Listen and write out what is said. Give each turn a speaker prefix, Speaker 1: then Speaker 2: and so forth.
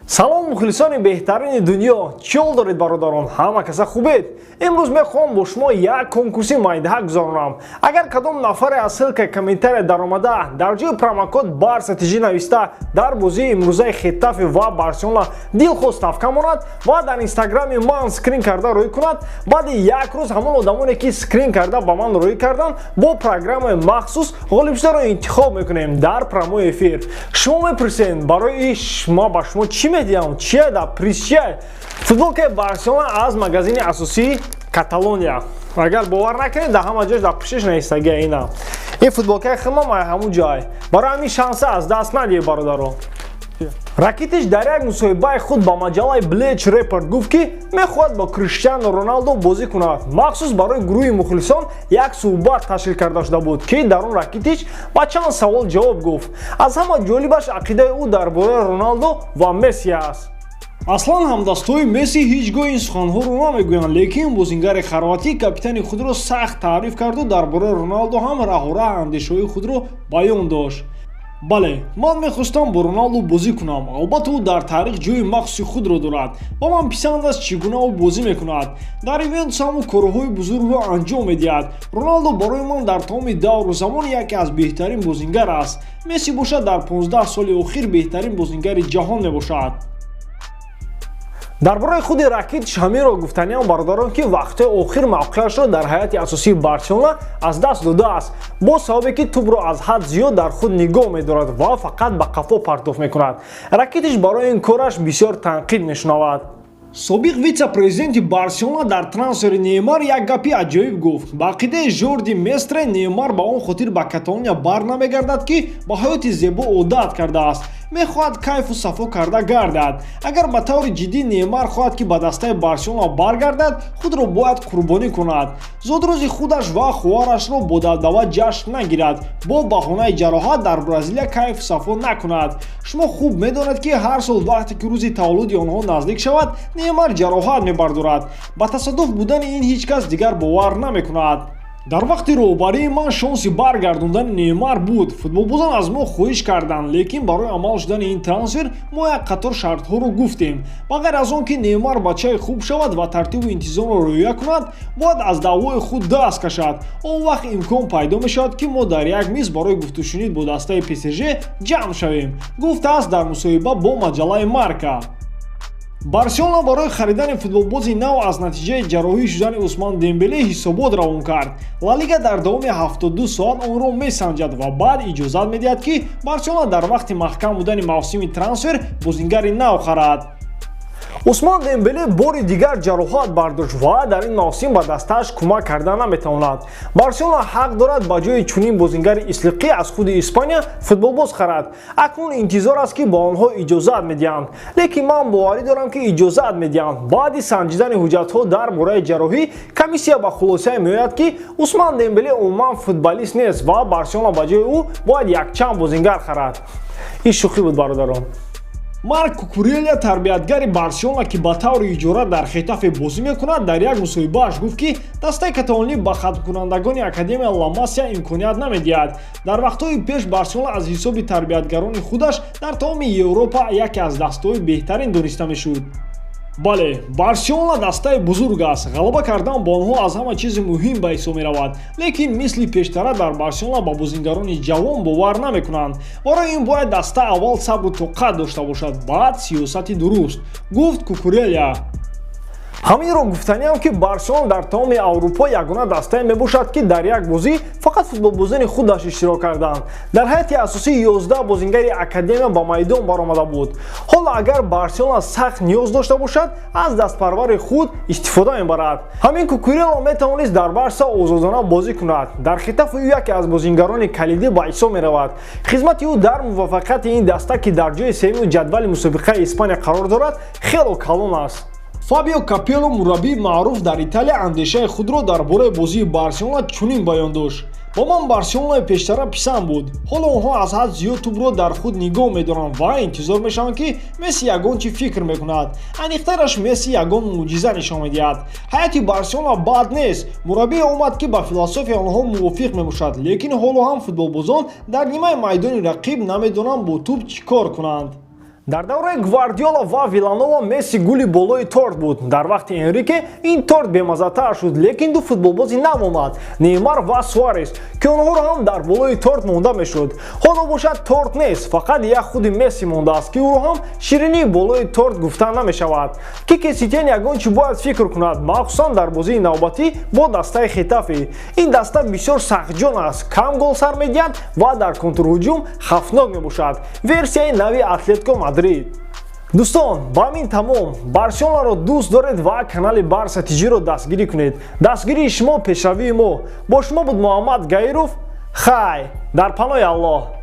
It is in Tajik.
Speaker 1: Салом, мухлисони беҳтарини дунё! Чӣ ҳол доред, бародарон? Ҳама каса хубед? Имрӯз мехоҳам бо шумо як конкурси майдаҳак гузаронам. Агар кадом нафаре аз ссылка и комментария даромада, дар ҷои промокод Барса ТЖ нависта, дар бозии имрӯзаи Хетафе ва Барселона дилхоҳ ставка монад ва дар Инстаграми ман скрин карда рӯй кунад, баъди як рӯз ҳамон одамоне, ки скрин карда ба ман рӯй карданд, бо программаи махсус ғолибшударо интихоб мекунем дар прямой эфир. Шумо мепурсед, барои иш ма ба шумо чӣ медиҳам? Чия да приз? Чия? Футболкаи Барселона аз магазини асосии Каталония. Агар бовар накунед, дар ҳама ҷош дар пӯшиш наистагия. Ина, ин футболкаи химам ҳамун ҷай. Барои ҳамин шанса аз даст надиҳед, бародаро. Ракитич дар як мусоҳибаи худ ба маҷаллаи Bleacher Report гуфт, ки мехоҳад бо Криштиану Роналдо бозӣ кунад. Махсус барои гурӯҳи мухлисон як суҳбат ташкил карда шуда буд, ки дар он Ракитич ба чанд савол ҷавоб гуфт. Аз ҳама ҷолибаш ақидаи ӯ дар бораи Роналдо ва Месси аст.
Speaker 2: Аслан ҳамдастҳои Месси ҳеҷ гоҳ ин суханҳоро намегӯянд, лекин бозингари хорватӣ капитани худро сахт таъриф карду дар бораи Роналдо ҳам раҳораҳ андешаҳои худро баён дошт. Бале, ман мехостам бо Роналдо бозӣ кунам. Албатта, ӯ дар таърих ҷои махсуси худро дорад. Ба ман писанд аст, чӣ гуна ӯ бозӣ мекунад. Дар Ювентус ҳам ӯ корҳои бузургро анҷом медиҳад. Роналдо барои ман дар тамоми давру замон яке аз беҳтарин бозингар аст. Месси бошад, дар 15 соли охир беҳтарин бозингари ҷаҳон мебошад.
Speaker 1: Дар бораи худи Ракитич ҳаминро гуфтаниам, бародарон, ки вақтҳои охир мавқеашро дар ҳайати асосии Барселона аз даст додааст, бо сабабе ки тӯбро аз ҳад зиёд дар худ нигоҳ медорад ва фақат ба қафо партоф мекунад. Ракитич барои ин кораш бисёр танқид мешунавад.
Speaker 2: Собиқ витсе-президенти Барселона дар трансфери Неймар як гапи аҷоиб гуфт. Ба ақидаи Жорди Местре, Неймар ба он хотир ба Каталония бар намегардад, ки ба ҳаёти зебо одат кардааст, мехоҳад кайфу сафо карда гардад. Агар ба таври ҷиддӣ Неймар хоҳад, ки ба дастаи Барселона баргардад, худро бояд қурбонӣ кунад, зодрӯзи худаш ва хоҳарашро бо дабдаба ҷашн нагирад, бо баҳонаи ҷароҳат дар Бразилия кайфу сафо накунад. Шумо хуб медонед, ки ҳар сол вақте ки рӯзи таваллуди онҳо наздик шавад, Неймар ҷароҳат мебардорад. Ба тасодуф будани ин ҳеҷ кас дигар бовар намекунад. Дар вақти роҳбарии ман шонси баргардондани Неймар буд. Футболбозон аз мо хоҳиш карданд, лекин барои амал шудани ин трансфер мо як қатор шартҳоро гуфтем. Ба ғайр аз он ки Неймар бачаи хуб шавад ва тартибу интизомро риоя кунад, бояд аз даъвои худ даст кашад. Он вақт имкон пайдо мешавад, ки мо дар як миз барои гуфтушунид бо дастаи ПСЖ ҷамъ шавем, гуфтааст дар мусоҳиба бо маҷаллаи Марка. Барселона барои харидани футболбози нав аз натиҷаи ҷарроҳӣ шудани Усман Дембеле ҳисобот равон кард. Ла Лига дар давоми 72 соат онро месанҷад ва баъд иҷозат медиҳад, ки Барселона дар вақти маҳкам будани мавсими трансфер бозингари нав харад.
Speaker 1: Усман Дембеле бори дигар ҷароҳат бардошт ва дар ин мавсим ба дастааш кӯмак карда наметавонад. Барселона ҳақ дорад ба ҷои чунин бозингари ислиқӣ аз худи Испания футболбоз харад. Акнун интизор аст, ки ба онҳо иҷозат медиҳанд, лекин ман боварӣ дорам, ки иҷозат медиҳанд. Баъди санҷидани ҳуҷҷатҳо дар бораи ҷарроҳӣ комиссия ба хулосае меояд, ки Усман Дембеле умуман футболист нест ва Барселона ба ҷои ӯ бояд якчанд бозингар харад. Ин шӯхӣ буд, бародарон.
Speaker 2: Марк Кукурелия, тарбиятгари Барселона, ки ба таври иҷора дар Хетафе бозӣ мекунад, дар як мусоҳибааш гуфт, ки дастаи каталонӣ ба хатмкунандагони академия Ла Масия имконият намедиҳад. Дар вақтҳои пеш Барселона аз ҳисоби тарбиятгарони худаш дар тамоми Европа яке аз дастаҳои беҳтарин дониста мешуд. Бале, Барселона дастаи бузург аст. Ғалаба кардан бо онҳо аз ҳама чизи муҳим ба ҳисоб меравад, лекин мисли пештара дар Барселона ба бозингарони ҷавон бовар намекунанд. Барои ин бояд даста аввал сабру тоқат дошта бошад, баъд сиёсати дуруст, гуфт Кукурелия.
Speaker 1: Ҳаминро гуфтаниам, ки Барселона дар тамоми Аврупо ягона дастае мебошад, ки дар як бозӣ фақат футболбозони худаш иштирок карданд. Дар ҳайати асосӣ 11 бозингари академия ба майдон баромада буд. Ҳоло агар Барселона сахт ниёз дошта бошад, аз дастпарвари худ истифода мебарад. Ҳамин Кукурело метавонист дар Барса озодона бозӣ кунад. Дар Хетафе ӯ яке аз бозингарони калидӣ ба ҳисоб меравад. Хизмати ӯ дар муваффақияти ин даста, ки дар ҷои сеюми ҷадвали мусобиқаи Испания қарор дорад, хело калон аст.
Speaker 2: Фабио Капелло, мураббии маъруф дар Италия, андешаи худро дар бораи бозии Барселона чунин баён дошт: Ба ман Барселонаи пештара писанд буд. Ҳоло онҳо аз ҳад зиёд тӯбро дар худ нигоҳ медоранд ва интизор мешаванд, ки Месси ягон чӣ фикр мекунад, аниқтараш, Месси ягон мӯъҷиза нишон медиҳад. Ҳайати Барселона бад нест. Мураббие омад, ки ба философияи онҳо мувофиқ мебошад, лекин ҳоло ҳам футболбозон дар нимаи майдони рақиб намедонанд бо тӯб чӣ кор кунанд.
Speaker 1: Дар давраи Гвардиола ва Виланова Месси гули болои торт буд. Дар вақти Энрике ин торт бемаззатар шуд, лекин ду футболбози нав омад, Неймар ва Суарес, ки онҳоро ҳам дар болои торт монда мешуд. Ҳоло бошад, торт нест, фақат як худи Месси мондааст, ки ӯро ҳам ширинии болои торт гуфта намешавад. Кике Сетиен ягон чӣ бояд фикр кунад, махсусан дар бозии навбатӣ бо дастаи Хетафе. Ин даста бисёр сахтҷон аст, кам гол сар медиҳад ва дар контрҳуҷум хавфнок мебошад, версияи нави Атлетико Мадрид. Дӯстон, ба ҳамин тамом. Барселонаро дӯст доред ва канали Барса Тиҷиро дастгирӣ кунед. Дастгирии шумо пешравии мо. Бо шумо буд Муҳаммад Гаиров. Хай, дар паноҳи Аллоҳ.